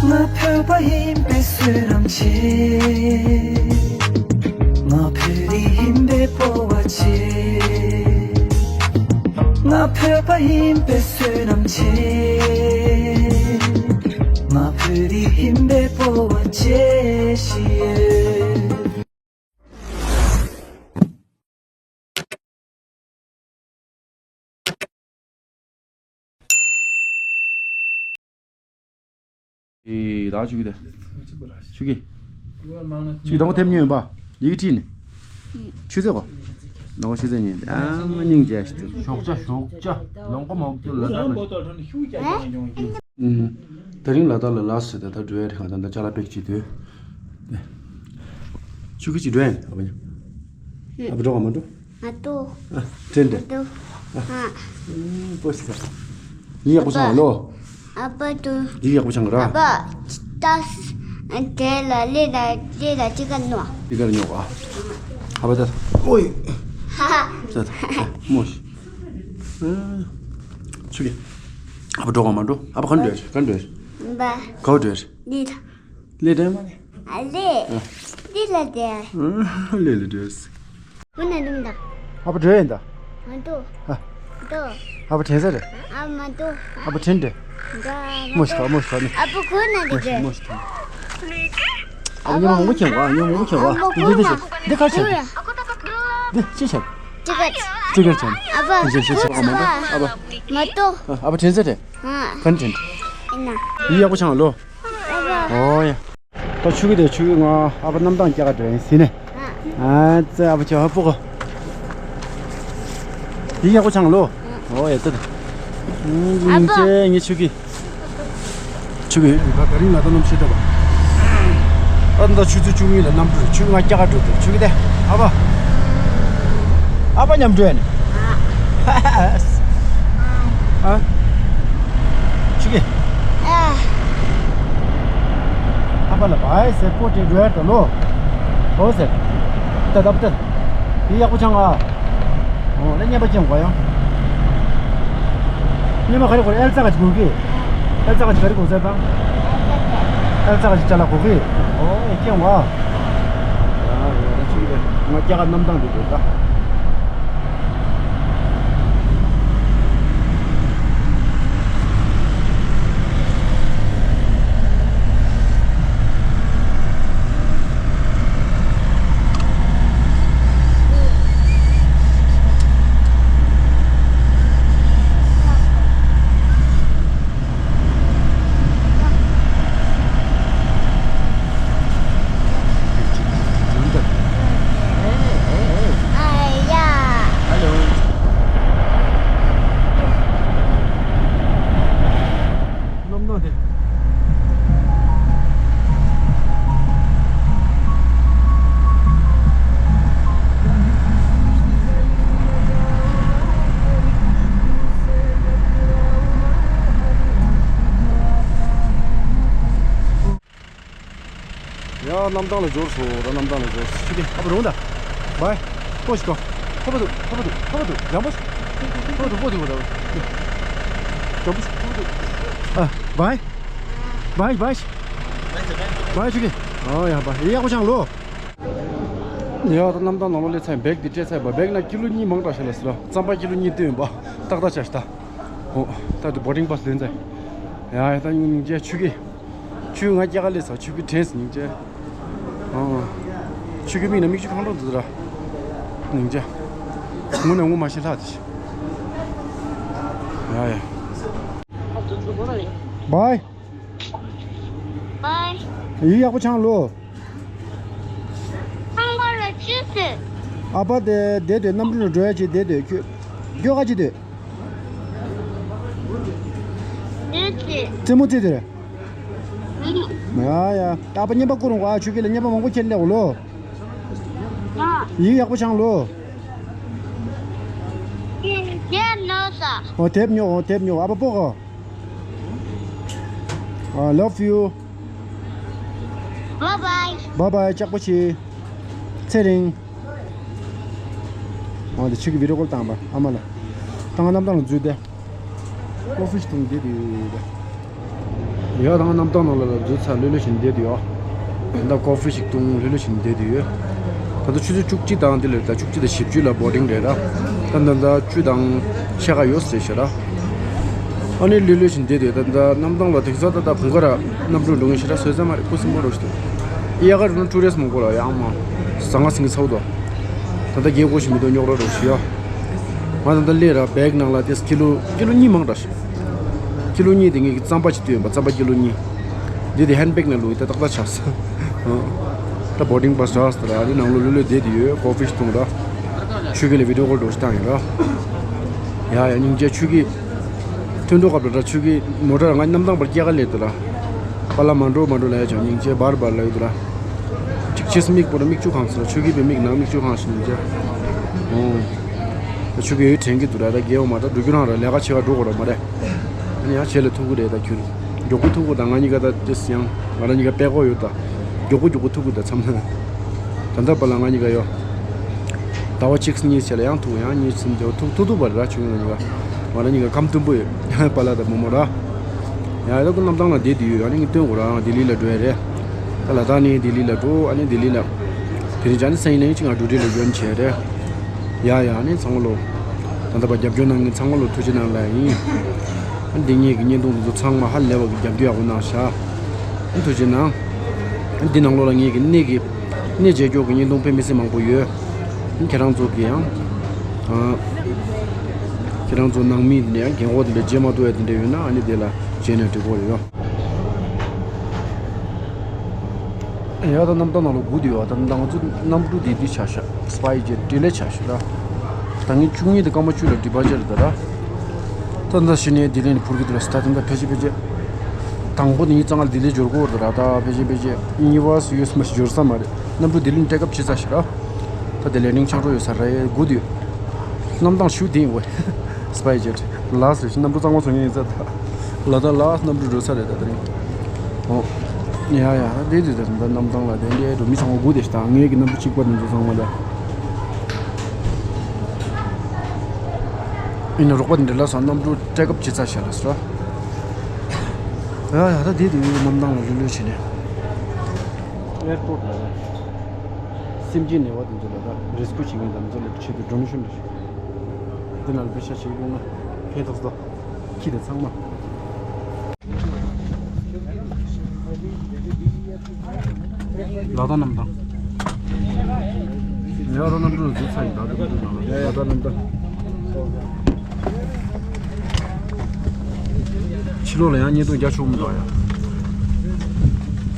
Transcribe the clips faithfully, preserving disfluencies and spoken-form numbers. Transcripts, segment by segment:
ང་བོད་པ་ཡིན་པའི་བསོད་ནམས་ཆེ། ང་བོད་རིགས་ཡིན་པའི་སྤོབས་པ་ཆེ། ང་བོད་པ་ཡིན་པའི་བསོད་ནམས་ཆེ། ང་བོད་རིགས་ཡིན་པའི་སྤོབས་པ་ཆེ་ཞེས། ཨེ། ད་ཆུ་གི་དེ། ཆུ་གི། ཆུ་གི་དང་པོ་ཐེབས་ཉོས་ཡོད་པ། ཡི་གེ་བྲིས་ནས། ཆུ་ཚོད་གོ། ནང་ཆུ་ཚོད་ཉོས་ཏེ། ཨ་མ་སྙིང་རྗེ་ཞིག་ཏུ། ཞོགས་ཇ་ཞོགས་ཇ། ལོང་གོ་མོག་ཏུ་ལ་དྭགས་ལ། ཨུམ། དེ་རིང་ལ་དྭགས་ལ་ལ་སུ་དེ་ད་འགྲོ་ཡ་རེད། ང་ད་ད་ཅ་ལག་པེག་བྱེད་དུས། ཆུ་གི་ཅི་འགྲོ་ཡ་ཨ་བ་ཉ། ཨ་བ་འགྲོ་ག་མ་འགྲོ། ང་ཏོ། ཨ། དྲན་དྲན། ང་ཏོ། ཨ། ཨ། ཨུམ། པོ་སི་ཀ། ཡིག་ཡག་པོ་སྦྱང་ལོ། ཨ་ཕ་ཏུ། ཡིག་ཡག་པོ་སྦྱང་གི་ར། ཨ་ཕ། ཏ་སི། དེ་ལ་ལེ་ལ་ལེ་ལ་ཅི་ག་ནོ། ཅི་ག་ཉོ་ག། ཨ་ཕ་ད། ཨོའི། ཧ་ཧ། ད་ད་མོ་ཤི། ཨ། ཆུ་གི། ཨ་ཕ་འགྲོ་ག་མ་འགྲོ། ཨ་ཕ་ག་འགྲོ་ཡ། ག་འགྲོ་ཡ། ཨ་ཕ། ག་འགྲོ་ཡ། ལེ་ལ། ལེ་དྲན་མ་ལེ། ཨ་ལེ། ཨ། ལེ་ལ་དེ། ཨ་ལེ་ལ་དྲན། ཁོ་ན་འདུག་ད། ཨ་ཕ་འགྲོ་ཡིན་ད། མ་འདུག་ཨ། འདུག་ཨ་ཕ་དྲན་ས་རེད། ཨ་མ་འདུག་ཨ་ཕ་དྲན་དེ། འདུག་མོ་ཤི་ཁ་མོ་ཤི་ཁ་ནི། ཨ་ཕ་ཁོ་ན་འདུག་མོ་ཤི་ཁ་མོ་ཤི་ཁ་ནི། ཨ་ཕ་ཉི་མ་མང་པོ་ཁྱེར་བ། ཉི་མ་མང་པོ་ཁྱེར་བ། འདི་འདི་འདི་འདི་ག་ཆེ། འདི་ཅི་ཆེ། ཅི་ག་ཅི་ག་ཆེ། ཨ་ཕ་འདི་ཆེ་ཆེ་ཆེ། ཨ་མ་འདུག་ཨ་ཕ། མ་འདུག་ཨ་ཕ་དྲན་ས་རེད། ཨ། ག་ནི་དྲན་དེ། ཡིན་ན། ཡིག་ཡག་པོ་སྦྱང་ལོ། ཨོ་ཡ། ད་ཆུ་གི་དེ་ཆུ་གི་ང་ཨ་ཕ་གནམ་ཐང་སྐྱ་ཀ་འགྲོ་ཡིན་ཟིན་ནས། ཨ་ཙི་ཨ་ཕ་ཆུ་ཧ་པོ་གོ། ཡིག་ཡག་པོ་སྦྱང་ལོ། ཨོ་ཡ་ད་ད། ཨ་ཕ། ངས་ཆུ་གི། ཆུ་གི་ད་དེ་རིང་ང་ད་ནམ་ཤེས་ད་པ། ད་ད་ཆུ་ཚོད་བཅུ་གཉིས་ལ་གནམ་གྲུ་ཆུ་ང་སྐྱ་ཀ་འགྲོ་འགྲོ་ཆུ་གི་དེ་ཨ་ཕ། ཨ་ཕ་མཉམ་འགྲོ་ཡ་ནི། ཨ། ཆུ་གི། ཨ་ཕ་ལ་བའི་ཟེར་པོ་ཏི་རེད་ད་ལོ། ཨོ་ཟེར། ད་ད་ད། དེ་ཡག་པོ་ཆང་ཨ། ཨོ་ལ་ཉན་པ་ཅན་གོ་ཡང་། ཉན་པ་ག་རེ་གོ་ཨེལ་ཙ་ག་ཅི་གོ་གི། ཨེལ་ཙ་ག་ཅི་ག་རེ་གོ་ཟེར་དང་། ཨེལ་ཙ་ག་ཅི་ཅ་ལག་གོ་གི། ཨོ་ཨེ་ཅན་ཝ། ཡ་ཡ་ད་ཆུ་གི་དེ་ང་སྐྱ་ཀ་གནམ་ཐང་དུ་འགྲོ་ད། གནམ་ཐང་དེ། ཡ་གནམ་ཐང་ལ་འབྱོར་སོང་། ད་གནམ་ཐང་ལ་འབྱོར་སོང་། ཆུ་ལི་ཨ་ཕ་རུང་ད། བའི། པོ་ཞིག་གོ། ཧོ་པ་དུ་ཧོ་པ་དུ་ཧོ་པ་དུ་ཡང་པོ་ཞིག་ཧོ་པ་དུ་པོ་དུ་ཧོ་ད། ཡང་པོ་ཞིག་ཧོ་པ་དུ། ཨ། བའི། བའི་བའི། བའི་ཆུ་ལི། ཨ་ཡ་བའི་ཡག་པོ་ཆང་ལོ། ཡ་ད་གནམ་ཐང་ནང་ལོགས་སླེབས་ཚར། བེག་འདི་སྤྲད་ཚར་བ། བེག་ནང་ཀི་ལོ་གཉིས་མང་དྲགས་ཤག་ལ་ཟེར་ར། རྩམ་པ་ཀི་ལོ་གཉིས་བཏོན་ཡོད་པ། ཏག་ཏག་ཆགས་ཤག་ད། ཨོ། ད་དུ་བོར་ཌིང་པཱ་སི་ལེན་ཚར། ཡ་ཡ་ད་ཉིན་རྒྱལ་ཆུ་གི། ཆུ་གི་ང་སྐྱ་ཀ་ལས་ཚ་ཆུ་གི་དྲན་སོང་ཉིན་རྒྱལ། ཨོ། ཆུ་གི་མིག་ན་མིག་ཆུ་གང་འགྲོ་འདུག་ར། ཉིན་རྒྱལ། ངུ་ན་ངུ་མ་ཤེས་ལྷག་དེ་ཤི། ཡ་ཡ། བའི། བའི། ཡིག་ཡག་པོ་ཆང་ལོ། ཁང་པ་ལ་ཅི་ཟེར། ཨ་ཕ་དེ་བསྡད་དེ་གནམ་གྲུ་ལ་འགྲོ་ཡ་ཅིག་བསྡད་དེ་ཁྱོད། ཁྱོད་ག་ཅི་དེ། བསྡད་དེ། རྩེད་མོ་རྩེ་དེ་རེད། ཡ་ཡ་ཨ་ཕ་བརྙན་པར་བསྐུར་རུང་གོ། ཨ་ཆུ་ཁྱེད་ལ་བརྙན་པར་མང་པོ་ཁྱེར་སླེབས་གོ་ལོ། ཡིག་ཡག་པོ་ཆང་ལོ། དེབ་ཉོས་ས། ཨོ་དེབ་ཉོ། ཨོ་དེབ་ཉོ། ཨ་ཕ་པོ་གོ། I love you. Bye bye. Bye bye. ལྕགས་པོ་བྱེད། ཚེ་རིང་། འོ་དེ་ཆུ་གི་བི་ཌིའོ་ཀོལ་བཏང་པ་ཨ་མ་ལ། ད་ང་གནམ་ཐང་ལ་འཛུལ་ཏེ། ཀོ་ཧྥི་ཞིག་འཐུང་བསྡད་དེ་ཡོད་པས། ཡ་ད་ང་གནམ་ཐང་ནང་ལ་ལ་འཛུལ་ཚར། ལྷོད་ལྷོད་བྱས་ནས་བསྡད་དུ་ཡོད། ད་ལྟ་ཀོ་ཕི་ཞིག་འཐུང་། ལྷོད་ལྷོད་བྱས་ནས་བསྡད་དུ་ཡོད། ད་ལྟ་ཆུ་ཚོད་བཅུ་གཅིག་དང་དེ་ལ་ད་བཅུ་གཅིག་དང་བཞི་བཅུ་ལ་བོར་ཌིང་རེད་ར། ད་ད་ལྟ་བཅུ་དང་ཕྱེད་ཀ་ཡོད་ཟེར་ཤག་ར། ཨ་ནི་ལྷོད་ལྷོད་བྱས་ནས་བསྡད་དུ་ཡོད། ད་ལྟ་གནམ་ཐང་ལ་དེང་སང་ད་ལྟ་དགུན་ཁ་ར་གནམ་གྲུ་འགྲོ་མཁན་ཞེ་དྲག་བཟོས་ཚར་མ་རེད། ཁུ་སིམ་པོ་འགྲོ་ཞིག་འདུག་གཡག་རུ་ཊུ་རི་སི་མང་པོ་ལ་ཡང་མ་ཟ་ང་ཟིང་གི་ཚ་བོ་དོ། ད་ལྟ་རྒྱལ་སྒོ་ཞིག་མི་འདུག་རྙོག་ར་རོ་ཞིག་ཡོད། ང་ད་ལྟ་སླེབས་ར་བེག་ནང་ལ་དེ་ཀི་ལོ་ཀི་ལོ་གཉིས་མང་དྲགས་ཤག་ཀི་ལོ་གཉིས་དེ་ངེད་ཀྱི་རྩམ་པ་ཅིག་བཏུས་ཡོད་པ། རྩམ་པ་ཀི་ལོ་གཉིས། འདི་དེ་ཧན་བེག་ནང་བླུགས་ཡོད། ད་ཏག་ཏག་ཆགས་སོང་། ད་བོར་ཌིང་པཱ་སི་རག་སོང་ར། འདི་ནང་ལོགས་ལྷོད་ལྷོད་བསྡད་དེ་ཡོད། ཀོ་ཕི་ཞིག་འཐུང་ར། ཆོས་སྐྱིད་ལ་བི་ཌིའོ་ཀོལ་འདྲ་བོ་ཞིག་བཏང་ཡོད་ར། ཡ་ཡ་སྙིང་རྗེ། ཆོས་སྐྱིད་ཐོན་འགྲོ་སྐབས་ར་ཆོས་སྐྱིད་མོ་ཊ་ར་ང་གནམ་ཐང་བར་སྐྱེལ་ག་སླེབས་འདུག་ར། པཱ་ལགས་མ་འགྲོ་མ་འགྲོ་ལབ་ཡ་ཅང་སྙིང་རྗེ། བར་བར་ལབ་ཡོད་འདུག་ར། གཅིག་བྱས་མིག་པོ་ར་མིག་ཆུ་གང་སོང་ར། ཆོས་སྐྱིད་པའི་མིག་ནང་མིག་ཆུ་གང་སོང་སྙིང་རྗེ། ཨོ། ད་ཆོས་སྐྱིད་ཡོད་དྲན་གྱི་འདུག་ར། ད་རྒྱལ་བ་མ་ད་འགྲོ་རྒྱུ་རང་ར། ལས་ཀ་བྱེད་ག་འགྲོ་དགོས་ར་མ་རེད། ཨ་ནི་ཡང་བྱེད་ལ་ཐུག་གི་རེད། ད་ཁྱོད་མགྱོགས་པོ་ཐུག་གི། ད་ང་གཉིས་ཀ་ད་ཏེས་ཡང་ང་རང་གཉིས་ཀ་དཔེ་ཁོ་ཡོད། ད་མགྱོགས་པོ་མགྱོགས་པོ་ཐུག་གི། ད་མཚམས་ད་ལྟ་བར་ལ་ང་གཉིས་ཀ་ཡོད། ཟླ་བ་གཅིག་གཉིས་བྱས་ལ་ཡང་ཐུག་ཡང་གཉིས་གསུམ་བརྒྱ་ཐུག་ཐུག་ཐུག་པ་རེད་ར། ཆུང་ང་གཉིས་ཀ་ང་རང་གཉིས་ཀ་ཁམས་མཐུན་པོ་ཡོད། པཱ་ལགས་དང་བུ་མོ་ར། ཡ་ད་ཁོ་གནམ་ཐང་ལ་བསྡད་དུས་ཡོད། ཨ་ནི་ངས་སྟོན་དགོས་ར། ལྡི་ལི་ལ་འགྲོ་ཡ་རེད། ད་ལ་དྭགས་ནས་ལྡི་ལི་ལ་འགྲོ། ཨ་ནི་ལྡི་ལི་ལ་དེ་རིང་ཅང་ནི་སང་ཉིན་གནངས་ཉིན་ཅིག་ང་ཌིའུ་ཊི་ལ་ཡོང་བྱས་རེད། ཡ་ཡ་ཨ་ནི་ཚང་མ་ལོ། ད་ལྟ་བར་རྒྱབ་སྐྱོར་གནང་མཁན་ཚང་མ་ལོ་ཐུགས་རྗེ་གནང་ལབ་ཡིན། ཨ་ནི་འདི་ངེད་ཀྱི་བརྙན་ཐུང་འདི་ཚོ་ཚང་མ་ཧ་ལས་པ་གི་རྒྱབ་སྐྱོར་ཡག་པོ་གནང་ཤག་ཨ་ནི་ཐུགས་རྗེ་གནང་། ཨ་ནི་འདི་ནང་ལོགས་ལ་ངེད་ཀྱི་གནས་ཀྱི་གནས་མཇལ་སྐྱོར་གྱི་བརྙན་ཐུང་ཕེབས་མི་སེར་མང་པོ་ཡོད། ཨ་ནི་ཁྱེད་རང་ཚོ་གི་ཡང་། ཨ། ཁྱེད་རང་ཚོ་ནང་མི་འདི་ནས་ཡང་རྒན་གོག་དེ་འདྲ་མཇལ་མ་ཐུབ་ཡ་དེ་འདྲ་ཡོད་ན་ཨ་ནི་དེ་ལ་མཇལ་ནས་འགྲིག་གི་རེད་ཡོ། ཡ་ད་གནམ་ཐང་ནང་ལ་སྒུག་བསྡད་ཡོད། ད་ནང་ཚོ་གནམ་གྲུ་དེ་དུས་ཆགས་ཤག་སི་པའི་ཇེ་ཊི་ཌི་ལེ་ཆགས་ཤག་ར། ད་ངས་བཅུ་གཉིས་དེ་སྐར་མ་བཅུ་ལ་ཌི་པ་ཅར་རེད་ད་ར། ད་ད་གཞི་ནས་ལྡི་ལི་ནས་འཕུར་གྱི་འདུག་ར། ད་ད་ད་ཕལ་ཆེར་ཕལ་ཆེར་དང་པོ་དེ་ཉིད་ཙང་ལ་ལྡི་ལི་འབྱོར་གྱི་ཡོད་རེད་ད་ར། ད་ཕལ་ཆེར་ཕལ་ཆེར་གཉིས་པ་སུ་ཡོད་སྨ་ཞིག་འབྱོར་ས་མ་རེད། གནམ་གྲུ་ལྡི་ལི་ནས་ཊེག་ཨོཕ་བྱེད་ཚར་ཤག་ར། ད་དེ་ལེན་ཌིང་ཆགས་འགྲོ་ཡོད་ས་རེད། སྒུག་བསྡད་ཡོད། གནམ་ཐང་ཤུགས་ལྡན་ཡོད། སི་པའི་ཇེ་ཊི་ལགས་སུ་གནམ་གྲུ་གཙང་མ་བཟོ་མཁན་ཡིན་ས་ད། ལ་དྭགས་ལ་གནམ་གྲུ་འགྲོ་ས་རེད་ད་དེ་རིང་། ཨོ། ཡ་ཡ་དེ་དེ་དེ་ད་གནམ་ཐང་ལ་དེ་འདྲའི་འགྲོ་མི་ཚང་མ་སྒུག་བསྡད་ཤག་ད་ངེད་ཀྱི་གནམ་གྲུ་གཅིག་པ་དེ་ཚོ་ཚང་མ་ལ། ཡིན་ན་རོགས་པ་དེ་འདྲ་ལ་སོང་གནམ་གྲུ་ཊེག་ཨོཕ་བྱེད་ཚར་ཤག་ལ་སོ། ཡ་ཡ་ད་དེ་དེ་གནམ་ཐང་ལ་ལྷོད་ལྷོད་བྱས་ནས། ཨེར་པོར་ཊི་ལ་རེད། སེམས་ཅན་ནད་པ་དེ་ཚོ་ལ་ད་རེ་སི་ཀིའུ་བྱེད་མཁན་དང་དེ་ཚོ་ལ་ཆེད་དུ་ཌོ་ནེ་ཤན་རེད། དེ་ནང་ལ་པེ་ཤ་བྱེད་དགོས་ན་ཕན་ཐོགས་སོ། ཁྱི་དང་ཚང་མ། ལ་དྭགས་གནམ་ཐང་། ཡ་རོ་གནམ་གྲུ་འཛུལ་ཚར་ཡིན་ད་གནམ་གྲུ་ནང་ལ་ལ་དྭགས་གནམ་ཐང་། ཕྱི་ལོགས་ལ་ཡང་བརྙན་ཐུང་རྒྱག་ཆོག་མི་འདུག་ཡ།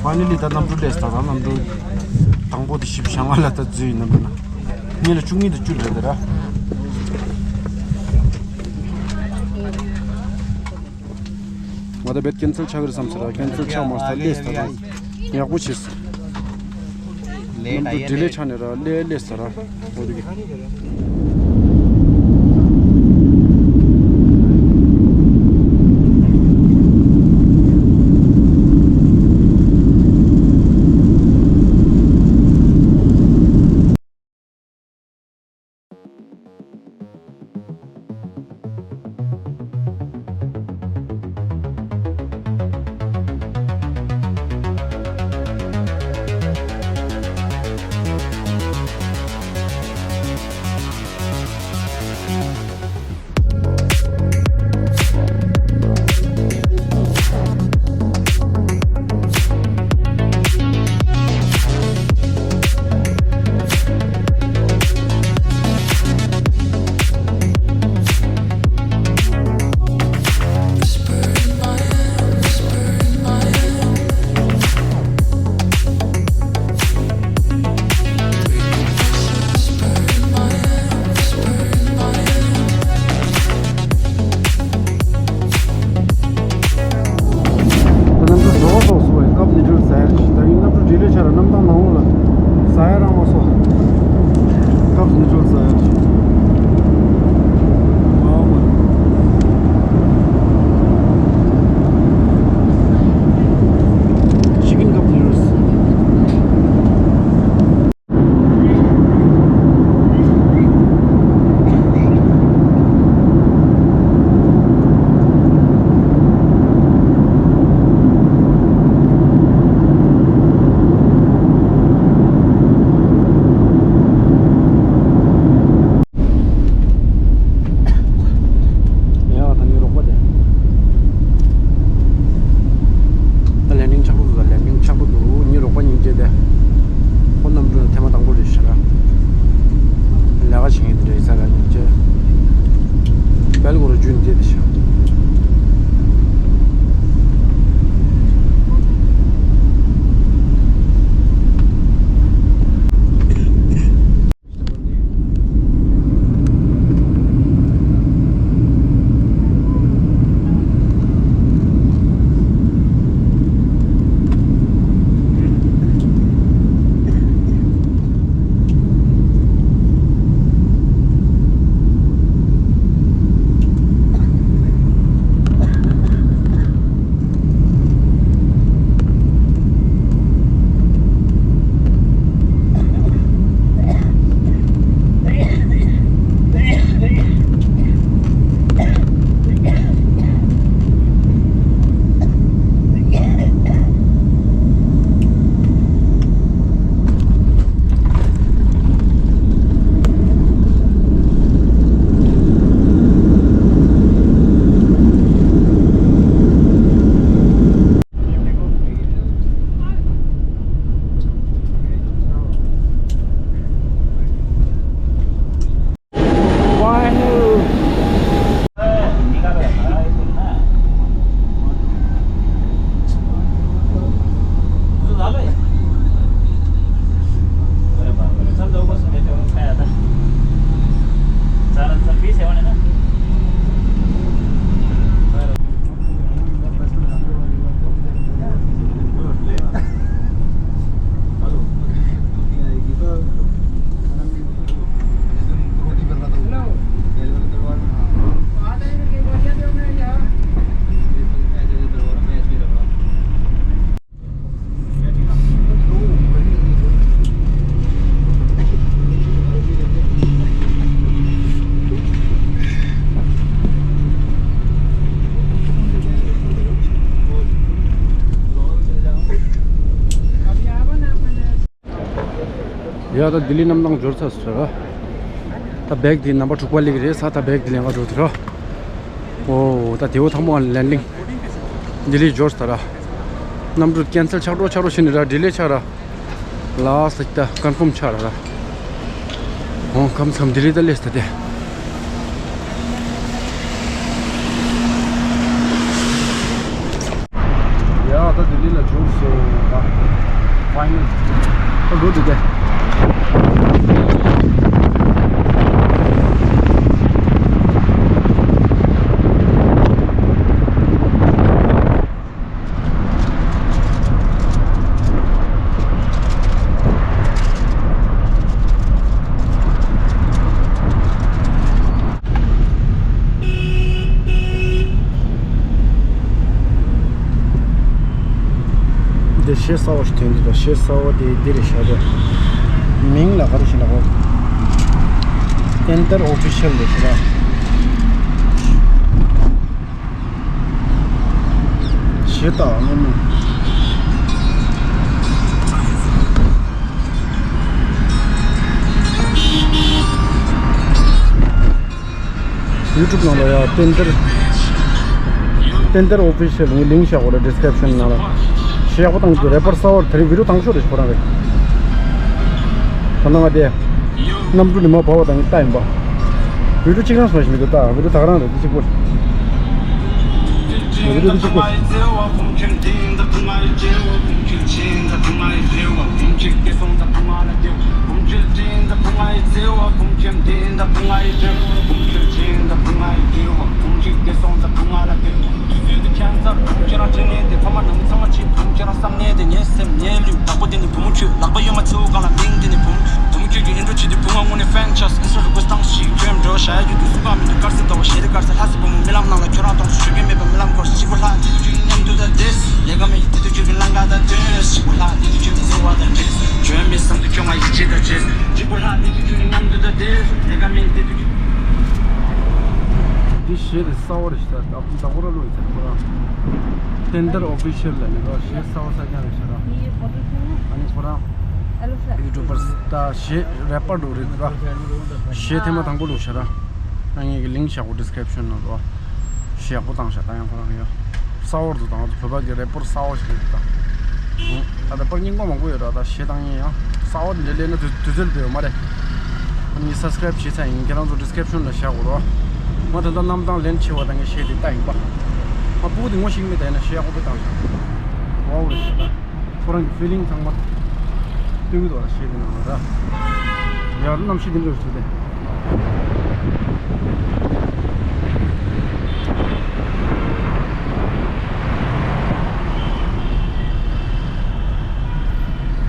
ཕ་ནི་ལི་ད་གནམ་གྲུ་སླེབས་ད་ད་གནམ་གྲུ་དང་པོ་དེ་བཞི་བཅུ་ཞེ་ལྔ་ལ་ད་འཛུལ་ཡིན་གནམ་གྲུ་ན། ཉིན་ལ་བཅུ་གཉིས་དང་བཅུ་རེད་ད་ར། ང་ད་བེད་ཀེན་སེལ་ཆགས་ཀྱི་རེད་བསམ་ཟེར་ར། ཀེན་སེལ་ཆགས་མ་སོང་། སླེབས་ད་ད་ཡག་པོ་བྱས་སོང་། གནམ་གྲུ་ཌི་ལེ་ཆགས་ནས་ར་སླེབས་སླེབས་ས་ར། འོ་དེ་གི། གནམ་གྲུ་འགྲོ་བ་སོགས་སུ་བའི་སྐབས་ནི་འགྲུལ་ཟ་ཡ་ཞིག་ད་ཡིན་གནམ་གྲུ་ཌི་ལེ་ཆགས་ར་གནམ་ཐང་ནང་ལོགས་ལ་ཟ་ཡ་རང་མ་སོགས་སྐབས་ནི་འགྲུལ་ཟ་ཡ་ཞིག་ཨའོ་མ། ཤི་ཀིན་ཀབ་ནི་རུས། ཡ་ད་ལྡི་ལི་གནམ་ཐང་འབྱོར་ཚར་སོང་ར། ད་བེག་དེ་ནམ་བར་དྲུག་པ་སླེབས་ཀྱི་རེད་ས། ད་བེག་དེ་ལེན་ག་འགྲོ་དུས་ར། ཨོ་ད་དེ་བོ་དང་པོ་ལན་ལིང་། ལྡི་ལི་འབྱོར་ཚར་ར། གནམ་གྲུ་ཀན་སེལ་ཆགས་འགྲོ་ཆགས་འགྲོ་བྱས་ནས་ར་ཌི་ལེ་ཆགས་ར། ལ་སི་ད་ཀོན་ཕོམ་ཆགས་ར་ར། ཨོ་ཁམས་ཁམས་ལྡི་ལི་ད་སླེབས་ས་དེ། ཡ་ད་ལྡི་ལི་ལ་འབྱོར་སོང་ད། ཕའི་ནལ། ད་འགྲོ་འདུག་གས། འདི་གཞས་གསར་བ་ཞིག་ཐོན་འདུག་ད་གཞས་གསར་བ་དེ་འདི་རེད་ཤག་ད། མིང་ལ་ག་རེ་ཞིག་ལབ་དགོས། ཏན་ཏར་ཨོ་ཕི་ཤལ་རེད་ཤག་ད། གཞས་དག་སྔོན་མ། ཡུ་ཊུབ་ནང་ལ་ཡ་ཏན་ཏར། ཏན་ཏར་ཨོ་ཕི་ཤལ་ངས་ལིང་ཀ་བཞག་གོ་རེད། ཌི་སི་ཀི་རིབ་ཤན་ནང་ལ། གཞས་ཡག་པོ་བཏང་རྒྱུ་རེ་པར་གསར་བ་དེ་རིང་བི་ཌིའོ་དང་ཤོས་རེད་ཁོ་རང་རེད། ད་ནང་ང་དེ། གནམ་གྲུ་ནས་མར་བབས་པ་དང་ལྟ་ཡིན་པ། བི་ཌིའོ་གཅིག་རང་སོང་ཞིག་མི་འདུག་ད་བི་ཌིའོ་ད་ག་རང་རེད་འདི་གཅིག་པོ། བི་ཌིའོ་འདི་གཅིག་པོ། འདི་གཞས་དེ་གསར་བ་རེད་ཤག་ད་ད་ཁོ་རང་བློ་ཡིན་ཚར་ཁོ་རང་། ཏན་ཏར་ཨོ་ཕི་ཤལ་ལ་ནི་ར་གཞས་གསར་བ་གསར་རྐྱང་རེད་ཤག་ར། ཨ་ནི་ཁོ་རང་ཡུ་ཊུབ་པར་ད་གཞས་རེ་པར་འགྲོ་རེད་ར། གཞས་ཐེངས་མ་དང་པོ་བླུགས་ཤག་ར། ཨ་ངས་ཀྱི་ལིང་ཀ་བཞག་གོ་ཌི་སི་ཀི་རིབ་ཤན་ནང་དུ། གཞས་ཡག་པོ་བཏང་ཤག་ད་ཡང་ཁོ་རང་ཡ། གསར་བ་རུ་བཏང་བོད་པ་གི་རེ་པར་གསར་བ་ཞིག་རེད་ད། ཨ་ད་པར་རྙིང་པ་མང་པོ་ཡོད་ར་ད་གཞས་བཏང་མཁན་ཡང་། གསར་བ་འདི་འདྲ་སླེབས་ན་དུས་དུས་ཚོད་འདི་ཡོད་མ་རེད། ཨ་ནི་སབ་སི་ཀི་རབ་བྱས་ཚར་ཡིན། ཁྱེད་རང་ཚོ་ཌི་སི་ཀི་རིབ་ཤན་ལ་བཞག་དགོས་རོ། ང་ད་ལྟ་གནམ་ཐང་ལན་ཆེ་བ་དང་ངའི་གཞས་འདི་ལྟ་ཡིན་པ། ང་ཕྲུ་གུ་འདི་ངོ་ཤེས་ཀྱི་མེད་ད་ཡིན་ན་གཞས་ཡག་པོ་དཔེ་བཏང་ཤག་ཝའོ་རེད་ཤག་ད། ཁོ་རང་གི་ཕི་ལིང་ཚང་མ་སྟོན་གྱི་འདུག་གཞས་འདི་ནང་ལ་ར། ཡར་གནམ་གཤིས་འདི་འདྲ་ཞིག་ཏེ།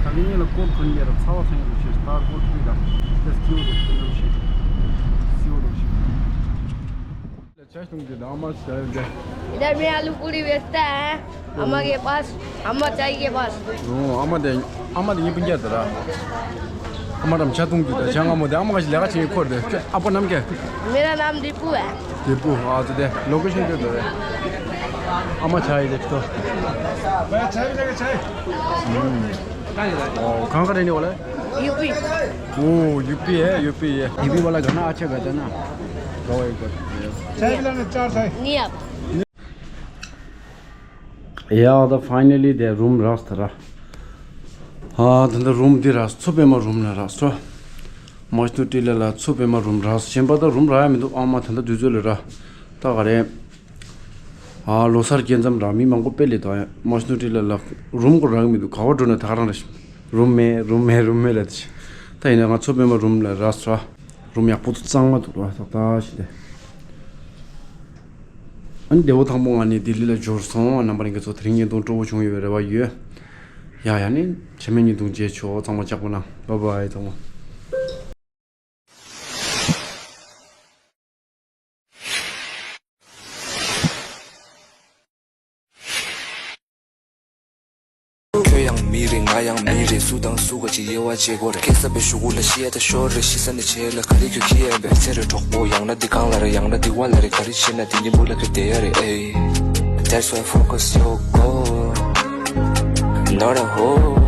ད་གིན་ངེད་ལ་སྐོར་ཐོན་རྒྱུ་ར་ཚ་བ་ཚ་ཡོད་ཞེས་སྟག་སྐོར་ཐུག་ད་ཏེ་སྐྱིད་པོ་འདུག་གནམ་གཤིས་སིའུ་འདུག་ཞིག་ལ་ཆ་གཏོང་རྒྱུ་དང་མ་ཟེར་ཏེ། इधर मैं आलू पूरी बेचता है। अम्मा के पास, अम्मा चाय के पास। ཨོ་ཨ་མ་དེ་ཨ་མ་དེ་ངའི་སྤུན་ཀྱག་དེ་ར། ཨ་མ་རམ་ཆ་གཏོང་རྒྱུ་དང་ཆ་ང་མོ་དེ་ཨ་མ་ག་ཞིག་ལས་ཀ་བྱེད་ཀྱི་ཁོར་དེ་ཁྱོད་ཨ་ཕོ་རྣམ་རྒྱལ། मेरा नाम दीपू है। དེ་པུ་ཨ་ཙི་དེ་ལོ་ཀེ་ཤན་ཁྱོད་དེ་རེད། ཨ་མ་ཆ་ཡི་དེ་ཁྱོད། ཨོ་གང་ག་རེ་ནི་བ་ལེ། यूपी। ཨོ་ཡུ་པི་ཨེ་ཡུ་པི་ཨེ་ཡུ་པི་བ་ལ་ག་ན་ཨ་ཆ་ག་ད་ན། ག་བ་ཡི་ག། ནི་ཡ། ཡ་ད་ཕའི་ནལ་ལི་དེ་རུམ་རག་ད་ར། ཨ་ད་ད་རུམ་འདི་རག་ཚོ་པད་མ་རུམ་ལ་རག་སོ། མ་ཤི་ཏུ་ཏི་ལ་ལ་ཚོ་པད་མ་རུམ་རག་གཞན་པ་ད་རུམ་རག་ཡ་མི་འདུག་ཨ་མ་ད་ད་དུས་ཚོད་ལ་ར། ད་ག་རེ། ཨ་ལོ་སར་སྐྱེ་མཚམས་ར་མི་མང་པོ་དཔེ་ལས་ད་ཡ་མ་ཤི་ཏུ་ཏི་ལ་ལ་རུམ་ཀོ་རག་མི་འདུག་ག་བ་འགྲོ་ན་ད་ག་རང་རེད། རུམ་མེད་རུམ་མེད་རུམ་མེད་ལ་དེ། ད་ཡིན་ན་ང་ཚོ་པད་མ་རུམ་ལ་རག་སོ། རུམ་ཡག་པོ་འདུག་གཙང་མ་འདུག་ར་ཏག་ཏག་ཞིག་དེ། ཨ་ནི་བདེ་བོ་ཐང་པོ་ང་ནི་ལྡི་ལི་ལ་འབྱོར་སོང་། རྣམ་པ་ལྷན་རྒྱས་ཚོ་དེ་རིང་བརྙན་ཐུང་སྤྲོ་པོ་བྱུང་ཡོད་པའི་རེ་བ་ཡོད། ཡ་ཡ་ནི་ཕྱི་མའི་བརྙན་ཐུང་མཇལ་ཆོག་ཚང་མ་ལྕགས་པོ་གནང་། བཱའི་བཱའི་ཚང་མ། ཁྱོད་ཡང་མི་རེད། ང་ཡང་མི་རེད། སུ་དང་སུ་ག་ཅིག་དབྱེ་བ་འབྱེད་དགོས་རེད། སྐད་གསར་པའི་གཞུག་གུ་ལ་ཤི་ཡ་ད་ཤོར་རེད། ཤི་ས་ནས་བྱེད་ལ་ག་རེ་ཁྱོད་ཁྱི་ཡན་པས་ཚེ་རེ་གྲོགས་པོ་ཡང་ན་འདི་གང་ལ་རེད། ཡང་ན་འདི་བ་ལ་རེད། ག་རེ་བྱེད་ན་དེ་ཉིན་མུ་ལ་ཁྱོད་བསྡད་ཡ་རེད། ཨེ། That's why focus your goal, not a hole.